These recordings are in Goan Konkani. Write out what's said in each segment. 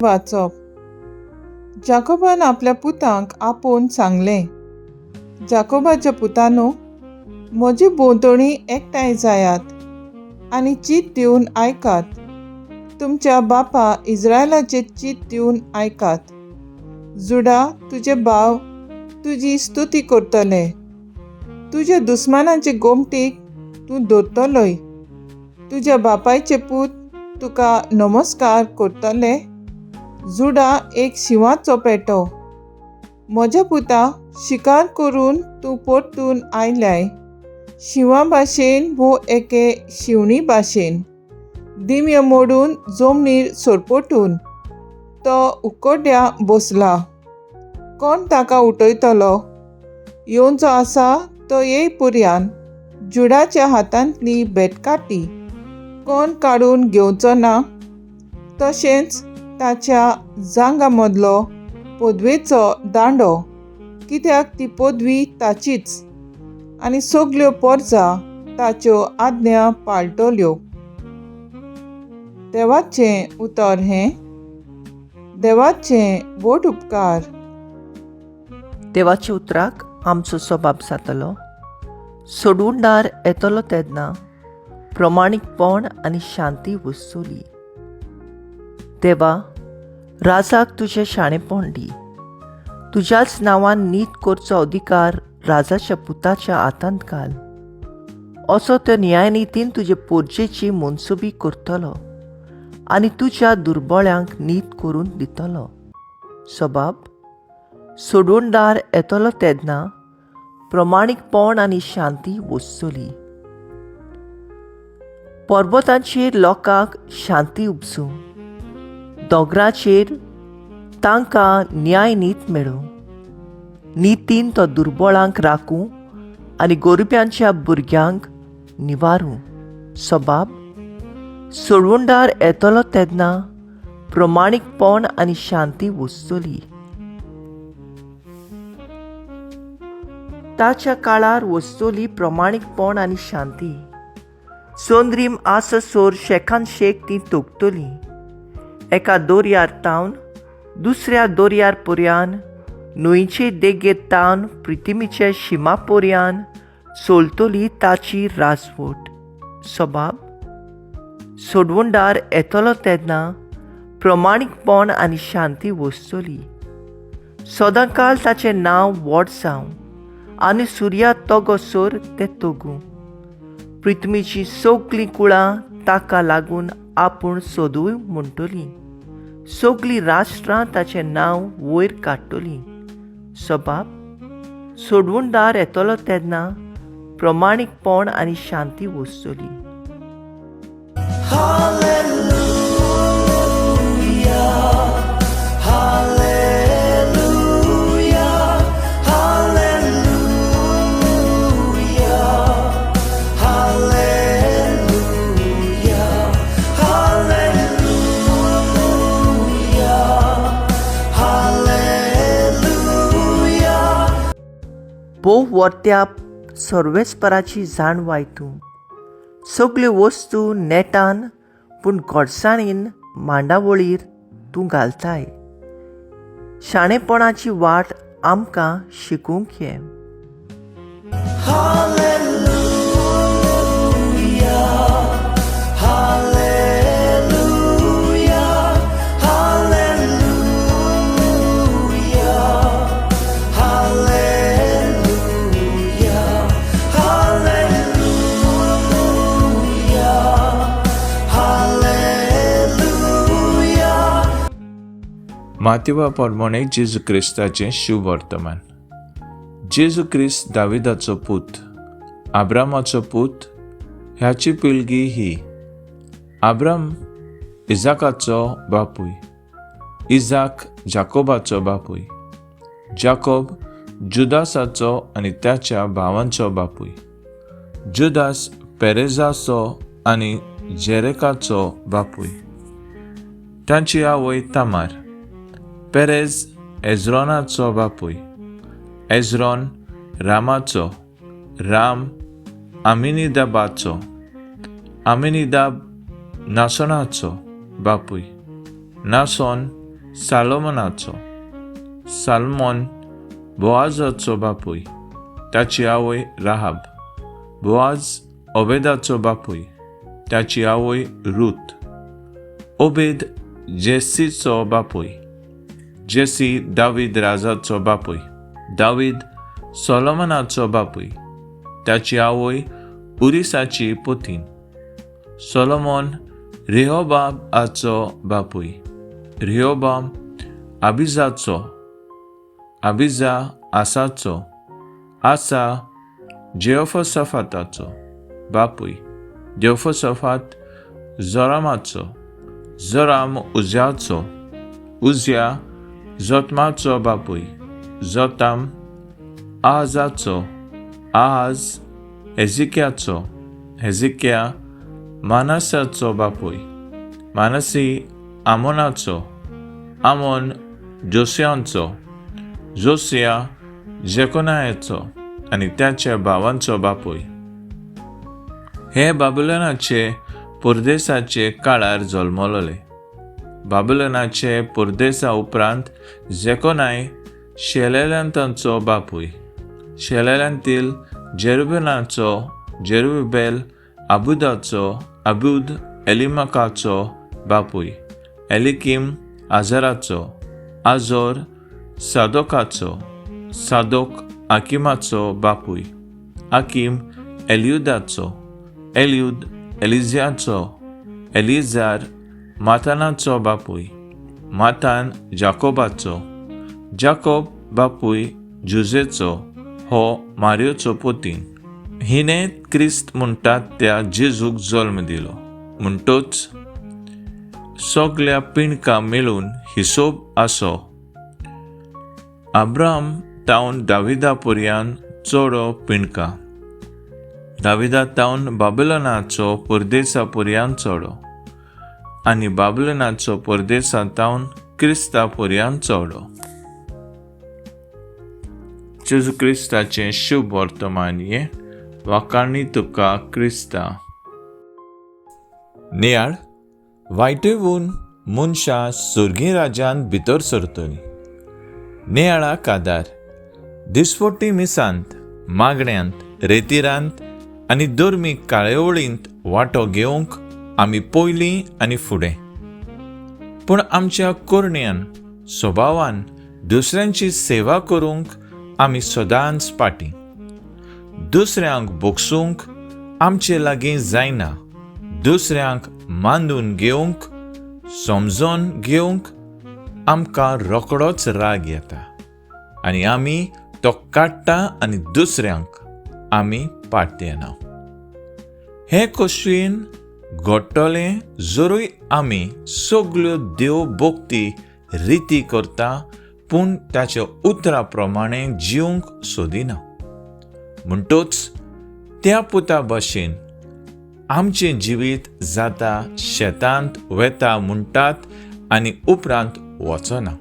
वाचप. जाकोबान आपल्या पुतांक आपोवन सांगलें, जाकोबाच्या पुतांनो, म्हजे भोंवतणी एकठांय जायात आनी चीत दिवन आयकात. तुमच्या बापा इज्रायलाचें चीत दिवन आयकात. जुडा तुजे भाव तुजी स्तुती करतले. तुज्या दुस्मानाचे गोमटीक तूं धरतलोय. तुज्या बापायचे पूत तुका नमस्कार करतले. जुडा एक शिंवाचो पेटो. म्हज्या पुता, शिकार करून तूं परतून आयल्याय. शिंवा भाशेन वो एके शिवणी भाशेन दिमयो मोडून जमनीर सरपटून तो उकोड्या बसला. कोण ताका उठयतलो? येवचो आसा तो येय पुर्यान जुडाच्या हातांतली बेटकाटी कोण काडून घेवचो ना, तशेंच ताच्या जांगा मदलो पदवेचो दांडो, कित्याक ती पदवी ताचीच आनी सगल्यो पोरजा ताच्यो आज्ञा पाळटल्यो. देवाचें उतर हें. देवाचें व्हड उपकार. देवाच्या उतराक आमचो स्वभाव जातलो. सोडूंडार येतलो तेन्ना प्रमाणीकपण आनी शांती वसतली. देवा, राजाक तुजें शाणेपण दी. तुज्याच नांवान नीत करचो अधिकार राजाच्या पुताच्या हातांत घाल. असो तो न्यायनितीन तुजे पोरजेची मनसुबी करतलो आनी तुज्या दुर्बळ्यांक नीत करून दितलो. सबाब सोडूंडार येतलो तेन्ना प्रमाणीकपण आनी शांती वसतली. पर्वतांचेर लोकांक शांती उपजूं, दोंगराचेर तांकां न्याय नीत मेळूं. नितीन तो दुर्बळांक राखूं आनी गोरब्यांच्या भुरग्यांक निवारूं. सबाब सोडवणदार येतलो तेन्ना प्रमाणीकपण आनी शांती वसतली. ताच्या काळार वसतली प्रमाणीकपण आनी शांती. चंद्रीम आससर शेखान शेक ती तोखतली. एका दर्यार तावन दुसऱ्या दर्यार पर्यान, न्हंयचे देगेर तावन प्रितिमीचे शिमा पर्यान चलतली ताची राजवट. सबाब सोडवणदार येतलो तेन्ना प्रमाणीकपण आनी शांती वसतली. सदांकाळ ताचें नांव व्हड जावं आनी सुर्या तगोसर तें तगूं. पृथ्वीचीं सगलीं कुळां ताका लागून आपूण सोदूय म्हणटलीं. सगलीं राष्ट्रां ताचें नांव वयर काडटलीं. सबाब सोडवणदार येतलो तेन्ना प्रमाणीकपण आनी शांती वसतली. भोव वर्त्या सर्वेस्पराची जाणवाय तूं. सगल्यो वस्तू नेटान पूण गोडसाणीन मांडावळीर तूं घालताय. शाणेपणाची वाट आमकां शिकूंक ये. मातेवा प्रमाणे जेजू क्रिस्ताचें शुभ वर्तमान. जेजू क्रिस्त दाविदाचो पूत, आब्रामाचो पूत, ह्याची पिळगी ही. आब्राम इजाकाचो बापूय, इजाक जाकोबाचो बापूय, जाकोब जुदासाचो आनी त्याच्या भावांचो बापूय, जुदास पेरेजाचो आनी जेरेकाचो बापूय, तांची आवय तामार. पेरेज एझरोनाचो बापूय, एझरोन रामाचो, राम आमिनिदाबाचो, आमिनिदाब नासोनाचो बापूय, नासोन सालोमनाचो, सालमोन बोआजाचो बापूय, ताची आवय राहाब, बोआज ओबेदाचो बापूय, ताची आवय रूत, ओबेद जेसीचो बापूय, जेसी दावीद राजाचो बापूय, दावीद सोलोमनाचो बापूय, ताची आवय उरिसाची पोतीन, सोलोमोन रेहोबाबाचो बापूय, रेहोबाम आबिजाचो, आबिजा आसाचो, आसा जेओफसफाताचो बापूय, जेओफसफात जोरामाचो, जोराम उज्याचो, उज्या जोतमाचो बापूय, जोताम आहाजाचो, आहाज हेजिक्याचो, हेजिक्या मानसाचो बापूय, मानसी आमोनाचो, आमोन जोसियांचो, जोसिया जेकोनायाचो आनी ताच्या भावांचो बापूय. हे बाबुलनाचे परदेसाचे काळार जल्मलोले. बाबुलनाचे परदेसा उपरांत जेकोनाय शेलेल्यांतांचो बापूय, शेलेल्यांतील जेरुबेलाचो, जेरुबेल आबुदाचो, आबूद एलिमकाचो बापूय, एलिकीम आजराचो, आजोर सादोकाचो, सादोक आकिमाचो बापूय, आकीम एलियुदाचो, एलियुद एलिजियाचो, एलिजार मातानाचो बापूय, मातान जाकोबाचो, जाकोब बापूय जुजेचो, हो मारियोचो पोतीन. हिणें क्रिस्त म्हणटात त्या जेजूक जल्म दिलो. म्हणटोच सगल्या पिणकां मेळून हिसोब आसो आब्राम तावन दाविदा पर्यान चोडो पिणका, दाविदा तावन बाबुलनाचो परदेसा पर्यान चोडो आनी बाबुलनाचो परदेसा तावन क्रिस्ता पर्यान चोडो. जेजू क्रिस्ताचें शुभ वर्तमान हें. वाखाणी तुका क्रिस्ता. नियाळ वायटेवून मनशां सुर्गी राज्यांत भितर सरतलीं. नियाळाक आदार दिसपट्टी मिसांत, मागण्यांत, रेतिरांत आनी धर्मीक काळेवळींत वांटो घेवंक आमी पयलीं आनी फुडें, पूण आमच्या करण्यान स्वभावान दुसऱ्यांची सेवा करूंक आमी सदांच फाटीं. दुसऱ्यांक भोगसूंक आमचे लागीं जायना. दुसऱ्यांक मांदून घेवंक, समजून घेवंक आमकां रोखडोच राग येता आनी आमी तो काडटा आनी दुसऱ्यांक आमी पाट येना. हें कशीन घडटलें जरूय आमी सगल्यो देव भक्ती रिती करता पूण ताच्या उतरा प्रमाणे जिवंक सोदिना. म्हणटोच त्या पुता भशेन आमचें जिवीत जाता. शेतांत वेता म्हणटात आनी उपरांत वचना.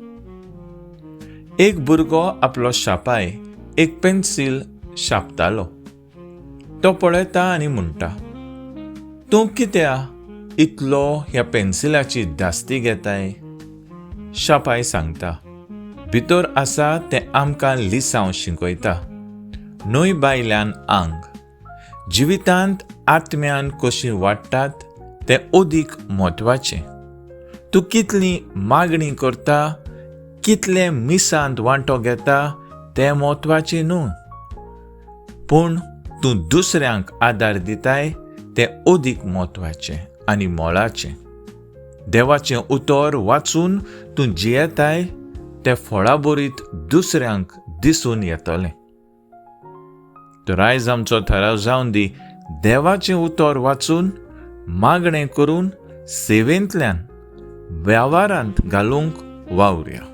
एक भुरगो आपलो शापाय एक पेन्सील शापतालो. तो पळयता आनी म्हणटा, तूं कित्या इतलो ह्या पेन्सिलाची धास्ती घेताय? शापाय सांगता, भितर आसा तें आमकां लिसांव शिकयता, न्हय बायल्यान आंग. जिवितांत आत्म्यान कशी वाडटात तें अदीक म्हत्वाचें. तूं कितली मागणी करता, कितले मिसांत वांटो घेता तें म्हत्वाचें न्हू, पूण तूं दुसऱ्यांक आदार दिताय तें अदीक म्हत्वाचें आनी मोलाचें. देवाचें उतर वाचून तूं जियेताय तें फळाबरीत दुसऱ्यांक दिसून येतलें. तर आयज आमचो थाराव जावन दी, देवाचें उतर वाचून, मागणें करून, सेवेंतल्यान वेव्हारांत घालूंक वावुरया.